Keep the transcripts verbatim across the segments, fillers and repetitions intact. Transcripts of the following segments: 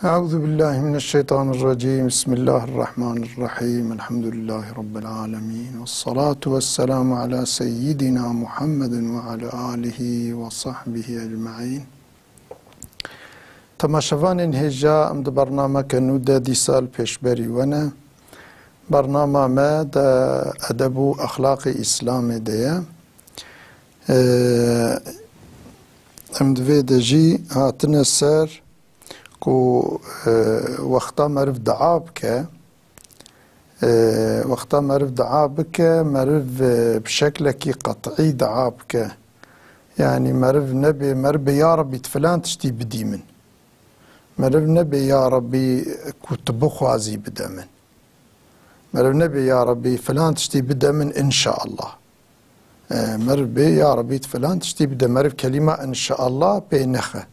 أعوذ بالله من الشيطان الرجيم. بسم الله الرحمن الرحيم. الحمد لله رب العالمين. والصلاة والسلام على سيدنا محمد وعلى آله وصحبه أجمعين. Temaşevanên hêja, em di bernameke nû de dîsa li pêşberî we ne. Bernama me de edeb û exlaqê Îslamê de ye. Ee, em di vê de jî hatine ser ku, e, wexta meriv dua bike, e, wexta meriv dua bike, meriv, e, bi şeklekî qet'î dua bike. Yanî meriv nebê, meriv bê, "Ya Rebî, tu filan tiştî bidî min." Meriv nebê, "Ya Rebî, ku tu bixwazî bide min." Meriv nebê, "Ya Rebî, filan tiştî bide min, înşaallah." E, meriv bê, "Ya Rebî, tu filan tiştî bide." Meriv kelîma înşaallah pê nexe.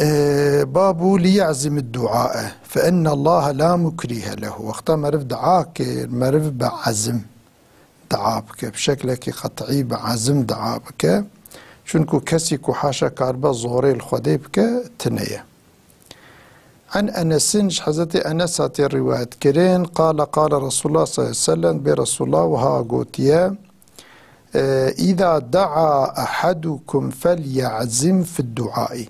E, babu li ye'zim duae, fe inne Allahe la mukrihe lehu. Wexta meriv dua kir, meriv bi ezim dua bike. Bi şeklekî qet'î bi ezim dua bike. Çunku kesî ku haşa karibe zorê li Xwedê bike, tune ye. An Enesin, ji Hezretê Enes hatiye rîwayet kirin, qale, qale Resulullah sallallahu aleyhi ve sellem, bê Resulullah wiha gotiye, e, "Îza daa ehadukum felye'zim fid duai."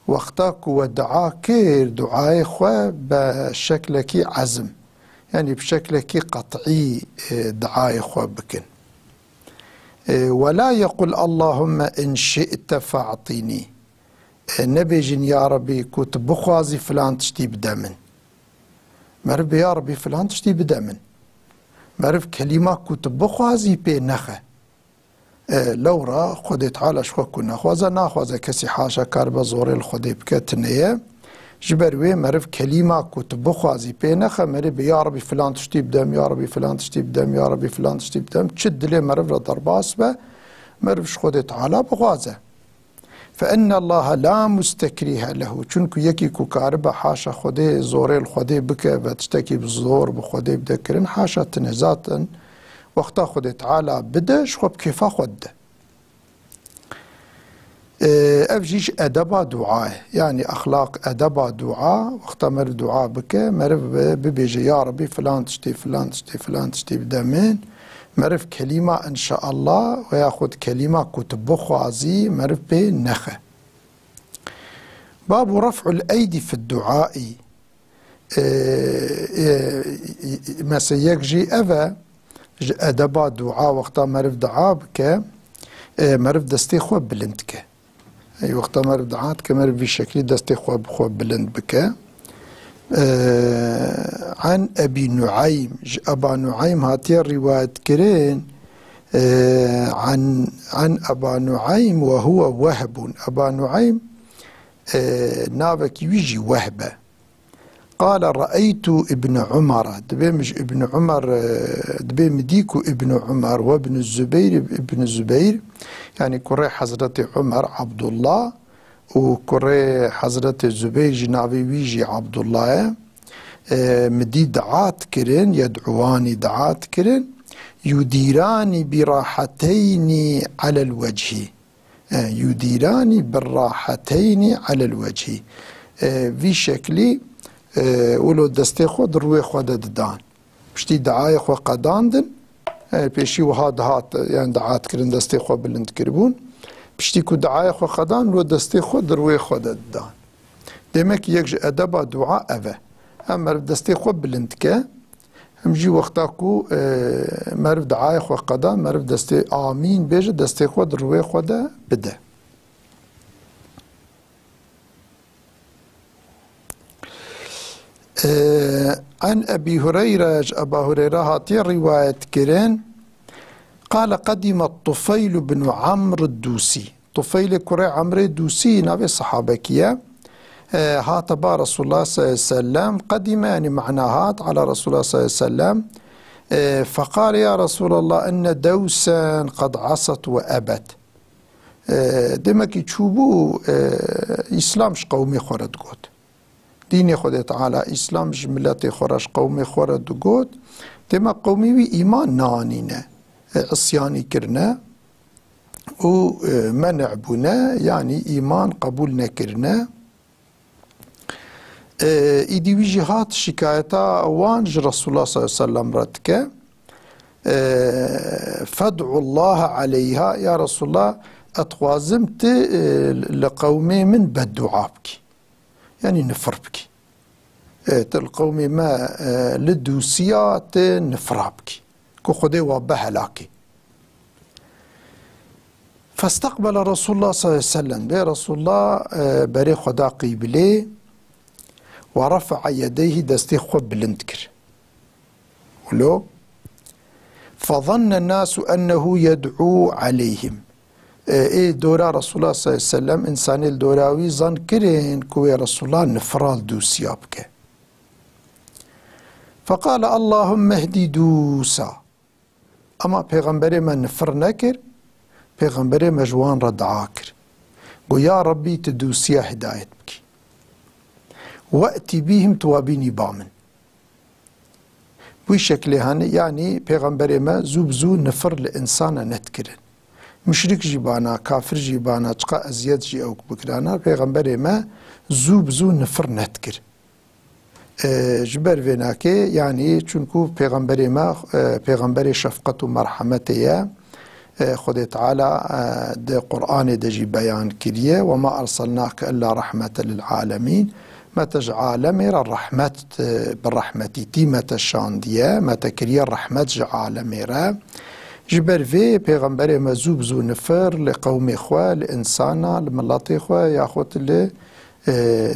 Wexta ku we dua kir, duayê xwe be şeklekî ezim, yanî bi şeklekî qet'î, e, duayê xwe bikin. E, "Ve la yequl Allahumme in şi'te fa'tini." E, nebêjin, "Ya Rebî, ku tu bixwazî filan tiştî bide min." Meriv bê, "Ya Rebî, filan tiştî bide min." Meriv kelîma "ku tu bixwazî" pê nexe. E, lewra Xwedê Teala ji xwe ku nexwaze, naxwaze kesî haşa karibe zorê li Xwedê bike, tune ye. Ji ber wê meriv kelîma "ku tu bixwazî" pê nexe, meriv bê, "Ya Rebî, filan tiştî bidem, ya Rebî, filan tiştî bidem, ya Rebî, filan tiştî bidem." Çi dilê meriv re derbas be, meriv ji Xwedê Teala bixwaze. "Fe inne Allahe la mustekrihe lehu." Çunku yekî ku karibe haşa Xwedê, zorê li Xwedê bike ve tiştekî bi zor bi Xwedê bide kirin, haşa tune. Zaten wexta Xwedê Teala bide, ji xwe bi kêfa xwe dide. Ee, ev jî ji edeba dua ye. Yanî exlaq, edeba dua, wexta meriv dua bike, meriv bi-, bibêje, "Ya Rebî, filan tiştê, filan tiştê, filan tiştê bide min." Meriv kelîma "înşaallah" veya xwe di kelîma "ku tu bixwazî" meriv pê nexe. Babu ref'ul eydi fid duai. E, e, e, mesela yek jî ev e, ji edeba dua, wexta meriv dua bike, e, meriv destê xwe bilind ke. Ey, wexta meriv dua dike, meriv vî şeklî destê xwe bi xwe bilind bike. Ee, an Ebî Nueym, ji Eba Nueym hatiye rîwayet kirin. Ee, an, an Eba Nueym ve huve Wehbun. Eba Nueym, ee, navekî wî jî Wehb e. Qale re'eytu Ibn Umara. Dibê min ji Ibn Umar, e, dibê min dî ku Ibn Umar ve Ibn Zubeyr, Ibn Zubeyr, yanî kurê Hezretê Umar, Abdullah, û kurê Hezretê Zubeyr jî navê wî jî Abdullah e. E, min dî dua dikirin, yed'uwani dua dikirin. Yudîrani bi raheteynî alel wechî. E, yudîranî bi raheteynî alel wechî. E, vî şeklî, e, wilo destê xwe di rûyê xwe de didan. Piştî diayê xwe qedandin, e, pêşî wiha dihat, yani dua dikirin, destê xwe bilind kiribûn. Piştî ku diayê xwe qedan, wilo destê xwe di rûyê xwe de didan. Demek yek ji edeba dua ev e. Em meriv destê xwe bilind ke, Em jî wexta ku, e, meriv diayê xwe qeda, meriv destê amîn bêje, destê xwe di rûyê xwe de bide. E, an Ebî Hureyre, ji Eba Hureyre hatiye rîwayet kirin, qale qedîme Tufeyl bin Amr Dûsî. Tufeylê kurê Emrê Dûsî navê sahabekî ye. E, hate ba Resulullah sallallahu aleyhi ve sellem, qedîme, yani mana hat, ala Resulullah sallallahu aleyhi ve sellem. E, feqale, "Ya Resulallah, inne Dewsen qed asat ve ebet." E, demek ki çûbû, e, Îslam ji qewmê xwe re digot. Dînê Xwedê Teala, Îslam ji miletê xwe re, ji qewmê xwe re digot, dema qewmê wî îman neanîne, e, isyanî kirine û, e, menê bûne, yanî îman qebûl nekirine. E, îdî wî jî hat şikayeta wan ji Resulullah sallallahu aleyhi ve sellem re dike. E, "Fed'u Allah aleyha, ya Resulullah, ez dixwazim tu, e, li qewmê min beddua bikî." Yanî nifir bikî. E, tu li qewmê me, e, li dûsiya tu nifra bikî. Ku Xwedê wa be helakê. Festeqbele Resulullah sallallahu aleyhi ve sellem. Bê Resulullah, e, berê xwe da qîbilê ve refa'a yedeyhi, destê xwe bilind kir. Wilo, fezanne nasu ennehu yed'u aleyhim. E, ê dora Resulullah sallallahu aleyhi ve sellem, însanê li dora wî zan kirin ku wê Resulullah nifira li dûsiya bike. Feqale, "Allahümme hdi dûsa." Ama Pêxemberê me nifir nekir, Pêxemberê me ji wan re dua kir. Got, "Ya Rabbî, tu dûsiya hidayet bikî. We'tî bîhim, tu wa bînî ba min." Wî şeklê hene, yanî Pêxemberê me zû bi zû nifir li însana nedikirin. Muşrik jî bana, kafir jî bana, çiqa eziyet jî ew bikirana, Pêxemberê me zû bi zû nifir nedikir. E, ji ber vê nakê, yanî çunku Pêxemberê me, e, Pêxemberê şefqet û merhemetê ye. E, Xwedê Teala, e, di Qur'anê de jî beyan kiriye, "Ve ma erselnake illa rahmeten lil alemîn." Me te ji alemê re rehmet, e, bi rehmetîtî me te şandiye, me te kiriye rehmet ji alemê re. Ji ber vê Pêxemberê me zû bi zû nifir li qewmê xwe, li însana, li miletê xwe, yaxud li e,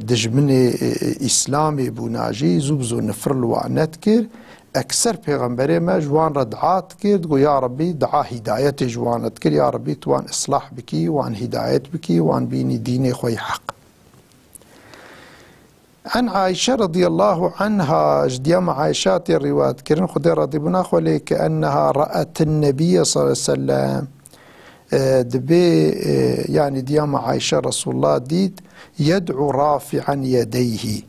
dijminê, e, Îslamê bûna jî zû bi zû nifir li wan nedikir. Ekser Pêxemberê me ji wan re dua dikir, digot, "Ya Rabbî, dua hîdayetê ji wan re dikir, ya Rabbî, tu wan islah bikî, wan hîdayet bikî, wan bînî dînê xwe yê heq." An Ayşe radiyallahu anha, ji diya me Ayşe tê rîwayet kirin, Xwedê radîbûna xwe lê ke, enneha ra'etin nebiyye sallallahu aleyhi ve sellem, e, dibê, e, yanî diya me Ayşe Resulullah dît, yed'u rafi'an yedeyhi.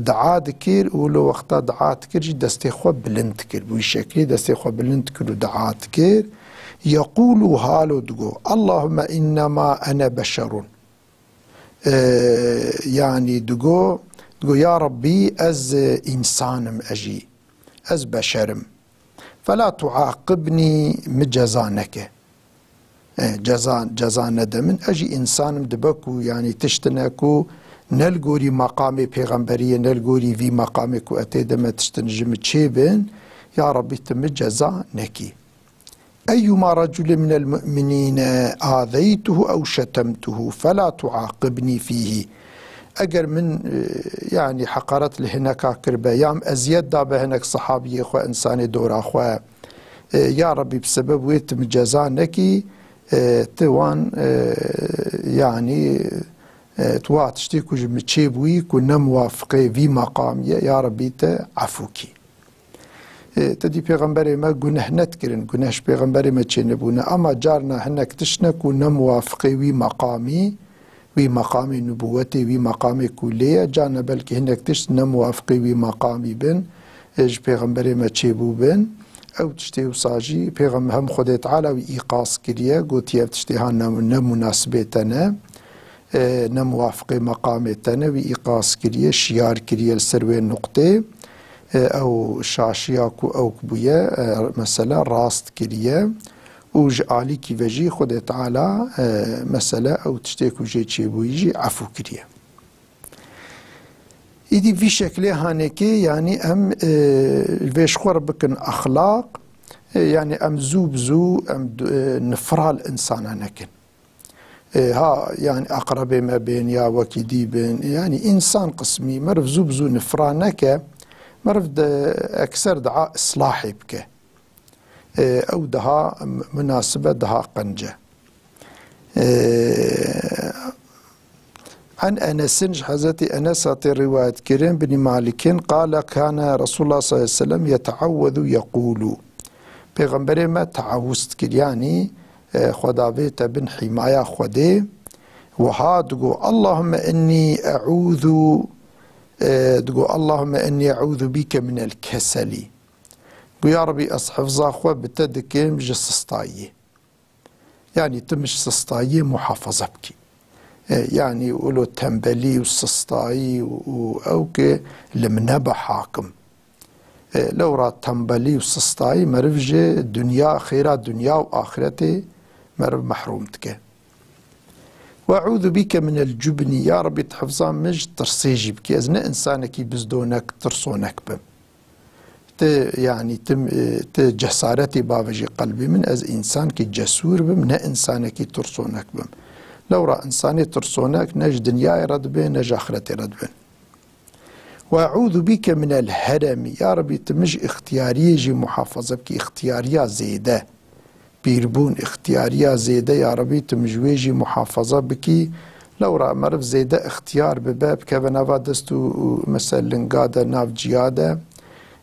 Dua dikir û li wexta dua dikir jî destê xwe bilind dikir. Bi wî şeklî destê xwe bilind dikir û dua dikir. Yekulu halo digo, "Allahümme innema ene beşerun." E, yanî digo, digo, "Ya Rabbî, ez, e, însan im, ez jî, ez beşer im. Fela tuaqibnî, min ceza neke. E, ceza, ceza nede min. Ez jî însan im, dibe ku, yanî tiştine ku ne li gorî meqamê pêxemberiyê, ne li gorî vî meqamê ku ez tê de me tiştin ji min çêbin. Ya Rabbî, tu min ceza nekî." Eyyuma raculin minel mu'minîne azeytuhu ew şetemtuhu fela tuaqibnî fîhî. Eger min, e, yanî heqaret li hineka kiribe, ya min eziyet dabe hinek sehabiyê xwe, însanê dora xwe, e, ya Rabbî, bi sebeb wê tu min ceza nekî, e, tu wan, e, yanî, e, tu wa tiştê ku ji min çêbûyî ku ne muwafiqê vî meqamî ye, ya Rabbî, te efû kî. E, te dî Pêxemberê me guneh nedikirin, guneh ji Pêxemberê me çênebûne. Ama carna hinek tişt ne ku ne muwafiqê wî meqamî, wî meqamê nubûwetê, wî meqamê ku lê ye, carna belkî hinek tişt ne muwafiqê wî meqamî bin, e, ji Pêxemberê me çêbû bin. Ew tiştê wisa jî Pêxem-, hem Xwedê Teala wî îqaz kiriye, gotiye, "Ev tiştê ha ne, ne munasibê te ne." E, ne muwafiqê meqamê te ne, wî îqaz kiriye, şiyar kiriye li ser wê nuqtê. E, ew şaşiya ku ew bûye, e, mesele rast kiriye û ji alîkî ve jî Xwedê Teala, e, mesele ew tiştê ku jê çêbûyî jî efû kiriye. Îdî vî şeklê hanekê, yanî em, e, vê ji xwe re bikin exlaq, e, yanî em zû bi zû em, e, nifra li insana nekin. E, ha, yanî eqrebê me bên ya wekî dî bin, yanî însan qismî, meriv zû bi zû nifra neke, meriv de ekser dua islahê bike. E, ew daha munasibe, daha qenc e. E, An Enesin, ji Hezretî Enes hatê rîwayet kirin, binî Malikin, qale, kane Resulullah sallallahu aleyhi ve sellem yeteavvezu yekulu. Pêxemberê me teawuz dikir, yanî, e, Xwedavê te bin hîmaya Xwedê. Wiha digo, "Allahümme inni e'ûzu", e, digo, "Allahümme inni e'ûzu bike minel keseli." Gu, "Ya Rabî, ez hifza xwe bi te dikim ji sistayiyê." Yanî tu min ji sistayiyê muhafaza bikî. E, yanî wilo tembelî û sistayî û, û ew ki li min nebe hakim. E, lewra tembelî û sistayî meriv ji dinya, xêra dinya û axretê meriv mehrûm dike. Ve eûzu bîke minel cubnî, ya Rebî, tu hifza min ji tirsê jî bikî. Ez ne insanekî bizdonek, tirsonek bim. Ti, yanî, ti, e, ti cesaretê bavêjî qelbê min, ez însankî cesûr bim, ne însanekî tirsonek bim. Lewra însanê tirsonek ne ji dinyayê re dibe, ne ji axretê re dibe. Ve eûzu bîke minel heremî. Ya Rebî, ti min ji îxtiyariyê jî muhafaza bikî, îxtiyariya zêde. Pîrbûn, îxtiyariya zêde, ya Rebî, tu min ji wê jî muhafaza bikî. Lewra meriv zêde îxtiyar bibe, bikeve nava dest û, û mesela linga de, nav ciya de,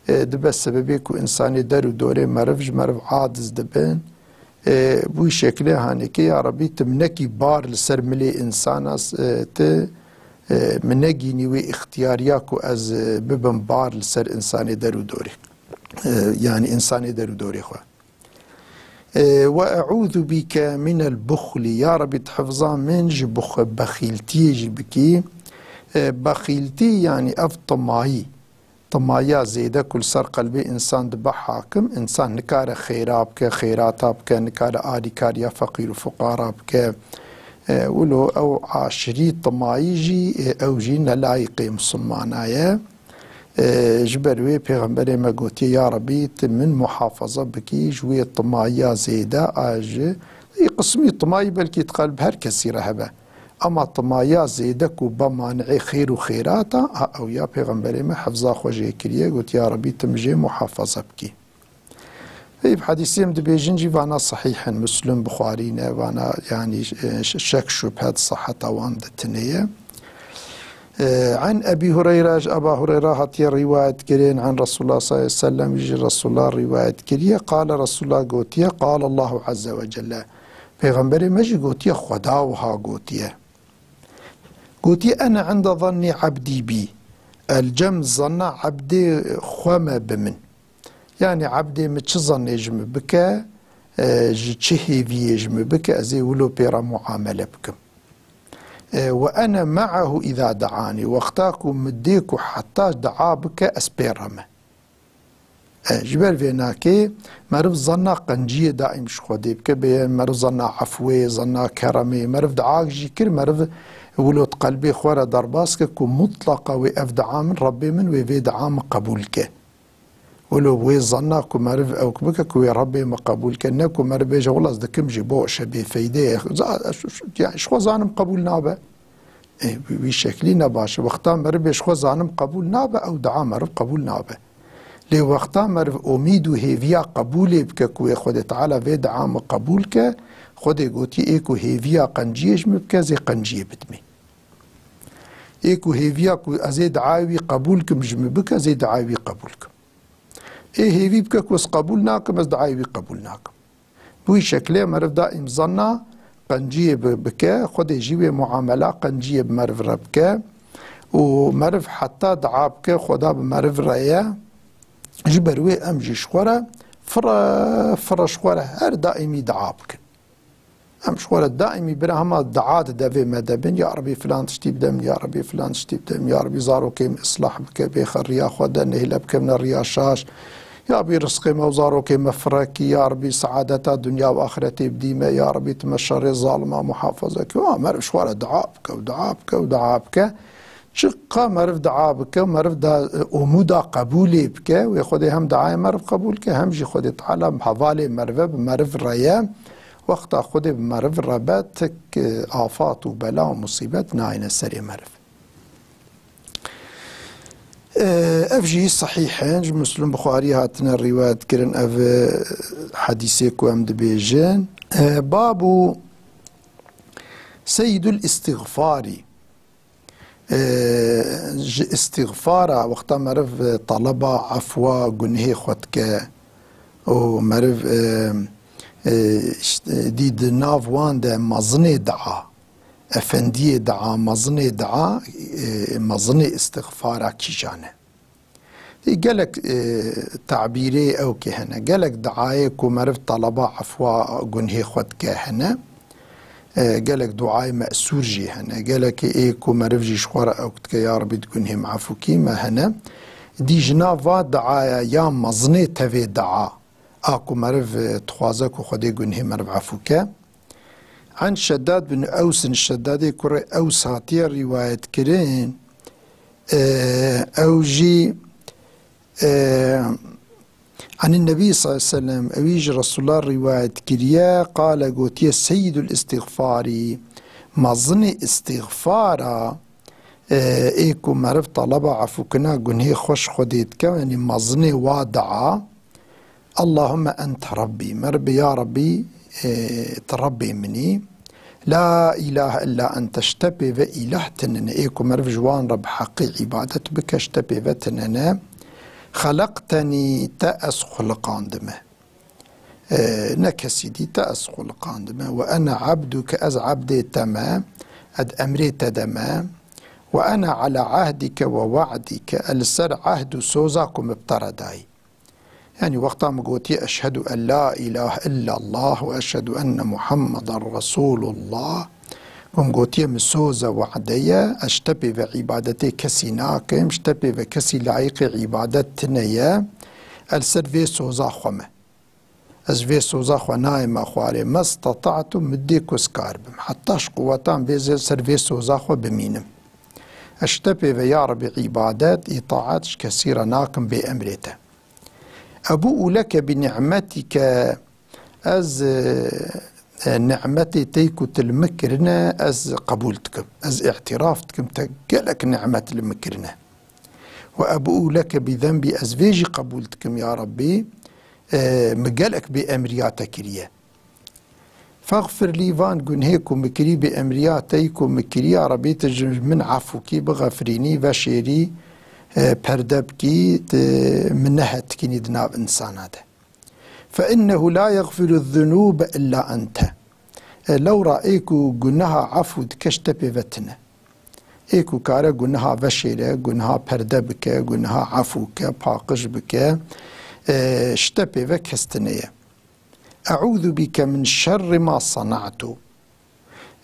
e, dibe sebebê ku însanê der û dorê meriv ji meriv aciz dibin. E, bu şekilê hanekê, ya Rebî, tu min nekî bar li ser milê însana, e, tu, e, min negînî wê îxtiyariya ku ez, e, bibim bar li ser însanê der û dorê. E, yanî însanê der û dorê xwe. E, ve eûzu bîke minel buxlî. Ya Rebî, tu hifza min ji bux-, bexîltiyê jî bikî. E, bexîltî, yanî ev timayî. Timayiya zêde ku li ser qelbê însan dibe hakim, însan nikare xêra bike, xêrata bike, nikare alîkariya feqîr û fuqara bike. E, wilo ew aşirî timayî jî, e, ew jî ne layîqê misilmana ye. E, ji ber wê Pêxemberê me gotiye, ya Rebî, tu min muhafaza bikî ji wê timayiya zêde a ji, ê qismî timayî belkî di qelb her kesî re hebe. Ema timayiya zêde ku be mani'ê xêr û xêrata, a ew ya Pêxemberê me hefza xwe jê kiriye, got, ya Rebî, tu min jê muhafaza bikî. Ê, bi hedîsê em dibêjin jî vana sehîh in, Muslim, Buxarî ne, vana, yanî, e, ş-, şek şubhe di siheta wan de tune ye. E, an Ebî Hureyre, ji Eba Hureyre hatiye rîwayet kirin, an Resulullah sallallahu aleyhi ve sellem, ji Resulullah rîwayet kiriye, qale Resulullah gotiye, qale Allahu azze ve celle. Pêxemberê me jî gotiye, Xweda wiha gotiye. Gotiye, ene inde zannî ebdî bî. Ez li cem zanna ebdê xwe me bi min. Yanî ebdê min çi zannê ji min bike, e, ji çi hêviyê ji min bike, ez ê wilo pê re muamele bikim. E, ve ene me'ehu îza de'anî. Wexta ku min dê ku heta dua bike, ez pê re me. E, ji ber vê nakê meriv zanna qenciyê daîm ji Xwedê bike, bê meriv zanna efwê, zanna keremê. Meriv duak jî kir, meriv wilo di qelbê xwe re derbas kir ku mutlaqa wê ev dua min, Rebbê min, wê vê dua min qebûl ke. Wilo wê zanna ku meriv ew bike ku wê Rebbê min qebûl ke, ne ku meriv bêje, wela ez dikim jî, boş e, bêfeyde ye. Za-, yani, ji xwe zanim qebûl nabe. Ê, wî, wî şeklî ne baş e. Wexta meriv bê ji xwe zanim qebûl nabe, ew dua meriv qebûl nabe. Lê wexta meriv omîd û hêviya qebûlê bike ku wê Xwedê Teala vê dua min qebûl ke, Xwedê gotiye, ê ku hêviya qenciyê ji min bike, ez ê qenciyê bidimê. Ê ku hêviya ku ez ê duayê wî qebûl kim ji min bike, ez ê duayê wî qebûl kim. Ê hêvî bike ku ez qebûl nakim, ez duayê wî qebûl nakim. Bi wî şeklê meriv daîm zanna qenciyê bi-, bike, Xwedê jî wê muamela qenciyê bi meriv re bike û meriv heta dua bike, Xweda bi meriv re ye. Ji ber wê em jî ji xwe re fire, fire ji xwe re her daîmî dua bikin. Em ji xwe re daîmî bira hema dua di devê me de bin, ya Rebî filan tiştî bide min, ya Rebî filan tiştî bide min, ya Rebî zarokê min islah bike, bêxe riya xwe de, nêhle bikevne riya şaş. Ya Rebî rizqê me û zarokê me firekî, ya Rebî saadeta dinya û axretê bidî me, ya Rebî tu me şerê zalima muhafaza kî. Wa meriv ji xwe re dua bike û dua bike û dua bike. Çiqa meriv dua bike, meriv da, e, umuda qebûlê bike, wê Xwedê hem duayê meriv qebûl ke, hem jî Xwedê Teala hevalê merive bi meriv re ye. Wexta Xwedê bi meriv re be, tik, e, afat û bela û musîbet nayêne serê meriv. E, ev jî sehîh in, ji Muslim, Buxarî hatine rîwayet kirin, ev, e, hedîsê ku em dibêjin. E, babu Seyyidul Îstîxfarî. E, ji îstîxfara, wexta meriv, e, taleba efwa gunehê xwe dike û meriv, e, e, işte, dî di nav wan de mezinê dua, efendiyê dua, mezinê dua, e, mezinê îstîxfara kîjan e? Gelek, e, tabîrê ew kê hene. Gelek duayê ku meriv taleba efwa gunhê xwe dike hene. E, gelek duayê me'sûr jî hene. Gelekê ê ku meriv jî ji xwe re ew dike, ya Rebî di gunhê min efû kî me hene. Dî ji nav va duaya ya mezinê tevê dua. A ku meriv, e, dixwaze ku Xwedê gunhê meriv efû ke. An Şeddad bin Ews, Şeddadê kurê Ews hatiye rîwayet kirin. E, ew jî, e, Anî Nebî sallallahu aleyhi ve sellem, ewî ji Resulullah rîwayet kiriye, qale gotiye, Seyyidul îstîxfarî, mezinê îstîxfara, e, ê ku meriv taleba efûkirina gunhê xwe ji Xwedê dike, yanî mezinê wa dua, Allahümme ente Rabbî, meriv bi ya Rabbî, e, tu Rabbê min î. La ilahe illa ente, ji te pê ve îlah tune ne. Ê ku meriv ji wan re bi heqî îbadet bike, ji te pê ve tune ne. Xeleqtenî, te ez xuliqandime. E, ne kesî dî, te ez xuliqandime. Ve ene ebduke, ez ebdê te me, ez emrê te de me. Ve ene ala ehdike ve we'dike, ez li ser ehd û soza ku min bi te re dayî. Yanî wexta min gotiye, "Eşhedû en la ilahe illallah ve eşhedû enne Muhammeden Resulullah", ku min gotiye, "Min soze wade ye, ez ji te pê ve îbadetê kesî nakim, ji te pê ve kesî layiqê îbadet tune ye, ez li ser vê soza xwe me. Ez vê soza xwe nayême xwarê, mestata'tu, min dê ku ez kar bim. Heta ji quwetan bê ez li ser vê soza xwe bimînim. Ez ji te pê ve ya Rebî îbadet, îtaet ji kesî re nakim bê emrê te." Ebu'u leke bi ni'metike, ez, e, e, ni'metê te ku tu li min kirine, ez qebûl dikim. Ez îtiraf dikim, te gelek ni'met li min kirine. Ve ebu'u leke bi zenbî, ez vê jî qebûl dikim, ya Rabbî, e, min gelek bê emriya te kiriye. Fexfir lî, van gunhê ku min kirî, bi emriya te yî ku min kirî, ya Rebî, tu ji min efû kî, bixefirînî, veşêrî, e, perde bikî, tu min nehetikînî di nav insana de. Fe innehu la yexfiru zunûbe illa ente. E, lewra ê ku gunaha efû dike ji te pê ve tune. Ê ku kare gunaha veşêre, gunaha perde bike, gunaha efû ke, paqij bike, e, ji te pê ve kes tune ye. Eûzu bike min şerri ma sana'tu.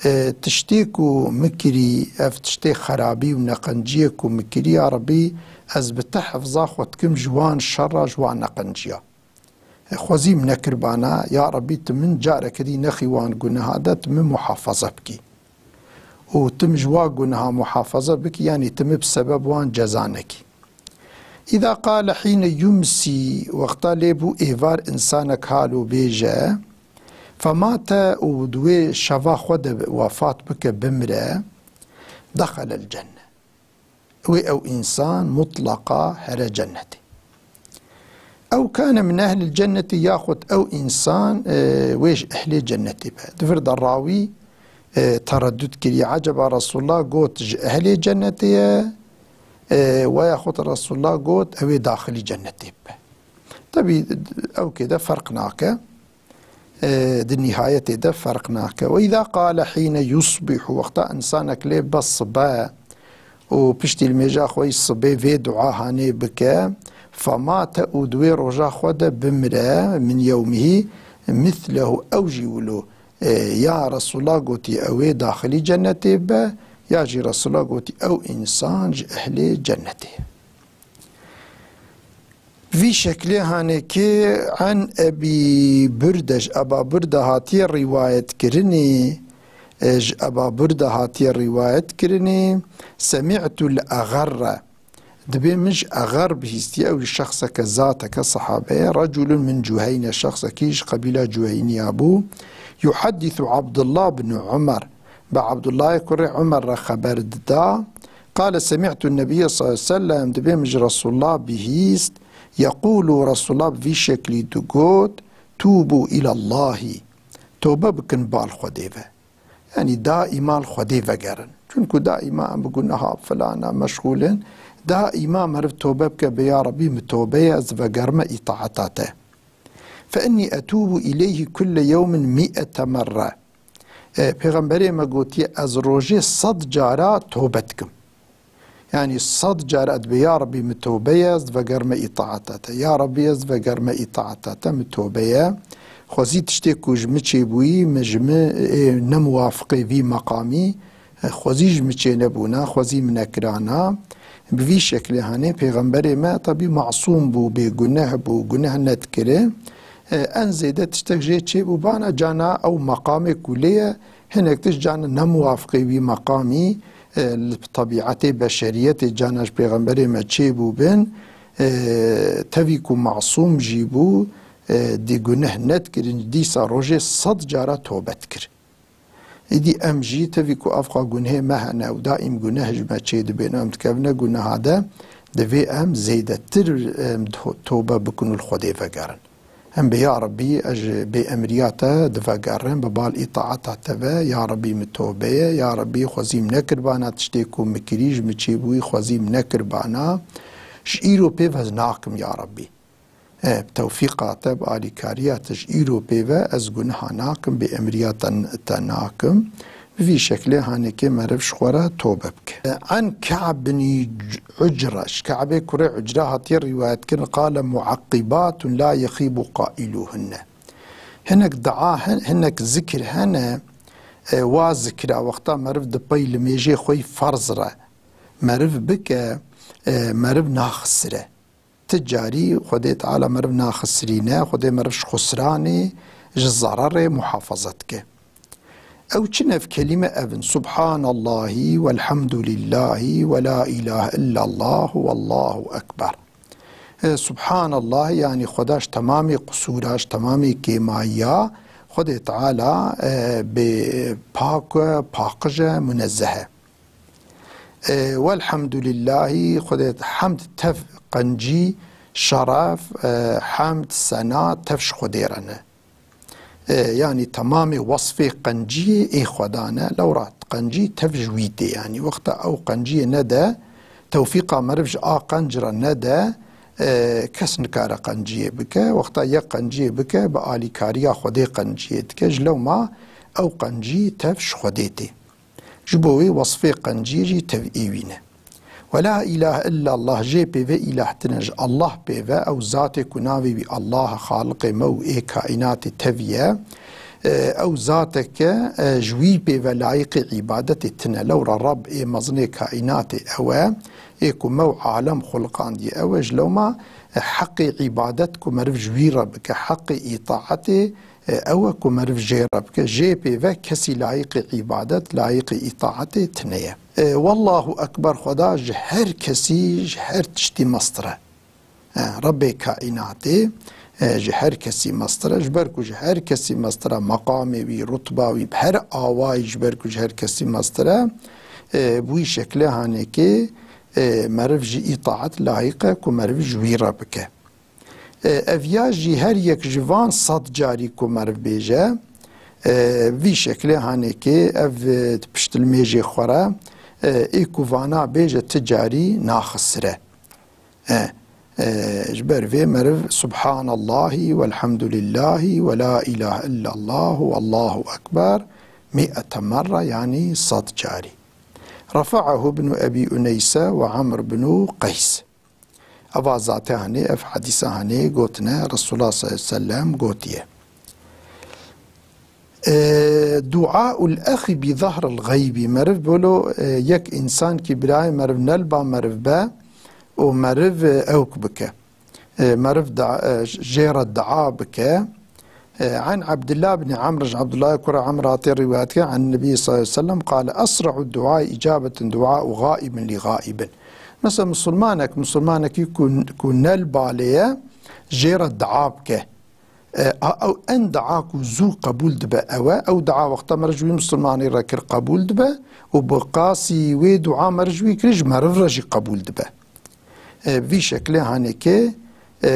E, tiştê ku min kirî, ev tiştê xerabî û neqenciyê ku min kirî, ya Rebî, ez bi te hefza xwe dikim ji wan şerra, ji wan neqenciya. E, xwezî min nekirbana, ya Rebî, tu min careke dî nexî wan guneha de, tu min muhafaza bikî. Û tu min ji wa guneha muhafaza bikî, yanî tu min bi sebeb wan ceza nekî. Îza qale hîne yumsî, wexta lê bû êvar, însanek halo bêje, femate, û di wê şeva xwe de wefat bike, bimire, dexelel cenne. Wê ew însan mutlaqa here cennetê. Ew kane min ehlil cennetî, yaxud ew însan, e, wê ji ehlê cennetê be. Di vir de rawî, e, tereddud kiriye. Eceba Resulullah got ji ehlê cennetê ye, e, we yaxud Resulullah got ew ê daxilî cennetê bibe. Tebî ew kê de ferq nake. E, di nihayetê de ferq nake. Ve îza qale hîne yusbihu, wexta însanek lê be sibe û piştî li mêja xwe yî sibê vê dua hanê bike, femate, û di wê roja xwe de bimire, min yewmihî mislehu, ew jî wilo. E, ya Resulullah gotî ew ê daxilî cennetê be, ya jî Resulullah gotî ew însan ji ehlê cennetê ye. Vî şeklê hanekê en Ebî Burde, ji Eba Burde hatiye rîwayet kirinê, e, ji Eba Burde hatiye rîwayet kirinê, Semî'tul Egerre. Dibê min ji Eger bihîstiye, ew jî şexseke, zateke, sehabe ye. Reculun min Cuheyne, şexsekî ji qebîla Cuheyniya bû. Yuhaddisu Abdullah bin Umer. Bi Abdullahê kurê Umer re xeber dida. Qale semî'tu Nebiyye sallallahu aleyhi ve sellem, dibê min ji Resulullah bihîst, yequlu, Resulullah bi vî şeklî digot, Tubu ilallahi, tobe bikin bal Xwedê ve. Yanî daîma li Xwedê vegerin. Çunku daîma em bi guneha filana meşxûl in. Daîma meriv tobe bike, bê ya Rebî, min tobe ye, ez vegerime îtaeta te. Fe innî etûbu ileyhi kulle yewmin mi'ete merre. E, Pêxemberê me gotiye, ez rojê sed cara tobe dikim. Yanî sed cara dibê, ya Rebî, min tobe ye, ez vegerime îtaeta te. Ya Rebî, ez vegerime îtaeta te, min tobe ye. Xwezî tiştê ku ji min çêbûyî, min ji min ê ne muwafiqê vî meqamî, e, xwezî ji min çênebûna, xwezî min nekirana. Bi vî şeklê hanê pêxemberê me tebî masûm bû, bêguneh bû, guneh nedikiri. E, en zêde tiştek jê çêbû bana cana ew meqamê ku lê ye, hinek tişt cana ne muwafiqê wî meqamî, e, li tebîetê beşeriyetê cana ji pêxemberê me çêbû bin, e, tevî ku masûm jî bû, e, dî guneh nedkirin, dîsa rojê sed cara tobe dikir. Îdî em jî tevî ku evqa gunhê me hene û daîm guneh ji me çê dibên û em dikevine guneha de, divê em zêdetir, em, to-, tobe bikin û li Xwedê vegerin. Em bê, ya Rebbî, ez ji bêemriya te divegerim, bi bal îtaeta te ve, ya Rebbî, min tobeye, ya Rebbî, xwezî min nekirbana tiştê ku min kirî, ji min çêbûyî, xwezî min nekirbana. Ji îro pê ve ez nakim, ya Rebbî. E, bi tewfîqa te, bi alîkariya te ji îro pê ve ez guneha nakim, bêemriya te, te nakim. Bi vî şeklê hanekê meriv ji xwe re tobe bike. E, an Ka'b bin Ucre, ji Ka'bê kurê Ucre hatiye rîwayet kirin, qale mu'aqqibatun la yexîbu qailuhunne. Hinek dua hen-, hinek zikir hene, e, wa zikira wexta meriv dipey li mêjê xwe yî ferz re meriv bike, e, meriv naxisire. Ti carî Xwedê Teala meriv naxisirîne, Xwedê meriv ji xusranê, ji zererê muhafaza dike. Ew çi nev kelîme ev in? Subhanallahî welhamdulillahî we la ilahe illallah wallahu ekber. E, Subhanallah, yanî Xweda ji temamê qusûra, ji temamê kêmayiya, Xwedê Teala, e, bê pak e, paqij e, munezzeh e. E, welhamdulillahî, Xwedê hemd tev qencî, şeref, e, hemd, sena tev ji Xwedê re ne. E, yanî temamê wesfê qenciyê ê Xweda ne, lewra qencî tev ji wî tê. Yanî wexta ew qenciyê nede, tewfîqa meriv ji a qenc re nede, e, kes nikare qenciyê bike. Wexta yek qenciyê bike, bi alîkariya Xwedê qenciyê dike. Ji lewma ew qencî tev ji Xwedê tê. Ji bo wê wesfê qenciyê jî tevî wî ne. Ve la îlahe illallah, jê pê ve îlah tine, ji Allah pê ve, ew zatê ku navê wî Allah e, Xaliqê me û ê kaînatê tevî ye. E, ew zateke, e, ji wî pê ve layiqê îbadetê tine. Lewra Reb ê mezinê kaînatê ew e, ê ku me û alem xuliqandiye ew e, ji lewma, e, heqê îbadet ku meriv ji wî re bike, heqê îtaetê, e, ew e ku meriv jê re bike, jê pê ve kesî layiqê îbadet, layiqê îtaetê tine ye. E, Wallahu Ekber, Xweda ji her kesî, ji her tiştî mestir e. E, Rebbê kaînatê, e, ji her kesî mestir e. Ji ber ku ji her kesî mestir e, meqamê wî, rutba wî, bi her awayî ji ber ku ji her kesî mestir e, e, bi wî şeklê hanekê, e, meriv ji îtaet layiq e ku meriv ji wî re bike. E, ev ya jî her yek ji van sed carî ku meriv bêje, e, vî şeklê hanekê ev, e, piştilmêjê xwe re, e, ê ku vana bêje ti carî naxisire. E, e, ji ber vê meriv Subhanallahî welhamdulillahî we la ilahe illallah wallahu ekber mi'ete merre, yanî sed carî. Refa'ahu ibnu Ebî Uneyse ve Amr ibnu Qeys. Eva zate hanê, ev hedîsa hanê gotine, Resulullah sallallahu aleyhi ve sellem gotiye. E, duaul exî bi zahril xeybî, meriv bolo, e, yek însan ki birayê meriv nelba meriv be û meriv, e, ewk bike. E, meriv da, e, jê re dua bike. E, an Abdullah bin Amr, ji Abdullah kura Amr hatiye rîwayet kirin, an Nebî sallallahu aleyhi ve sellem qale, esra'u duai îcabeten duau gaibin li gaibin. Mesela misilmanek, misilmanekî ku, ku nel balê ye, jê re dua bike. E, a, ew en dua ku zû qebûl dibe ew e, ew dua wexta meriv ji wî misilmanî re kir qebûl dibe û bi qasî wê dua meriv ji wî kirî ji meriv re jî qebûl dibe. E, vî şeklê hanekê, e,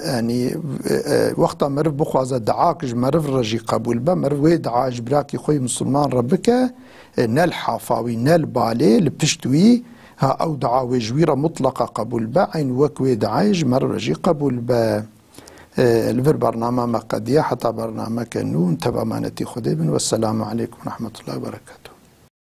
yanî, e, e, wexta meriv bixwaze dua ji meriv re jî qebûl be, meriv wê dua ji birakî xwe yî misilman re bike, e, ne li hafa wî, ne li balê, li pişt wî, ha ew dua wê ji wî re mutleqa qebûl be, eyn wek wê duayê ji meriv re jî qebûl be. E, li vir bernama me qediya, heta bernameke nû, tev emanetî Xwedê bin. Wesselamu aleykum ve rahmetullahi ve berekatuhu.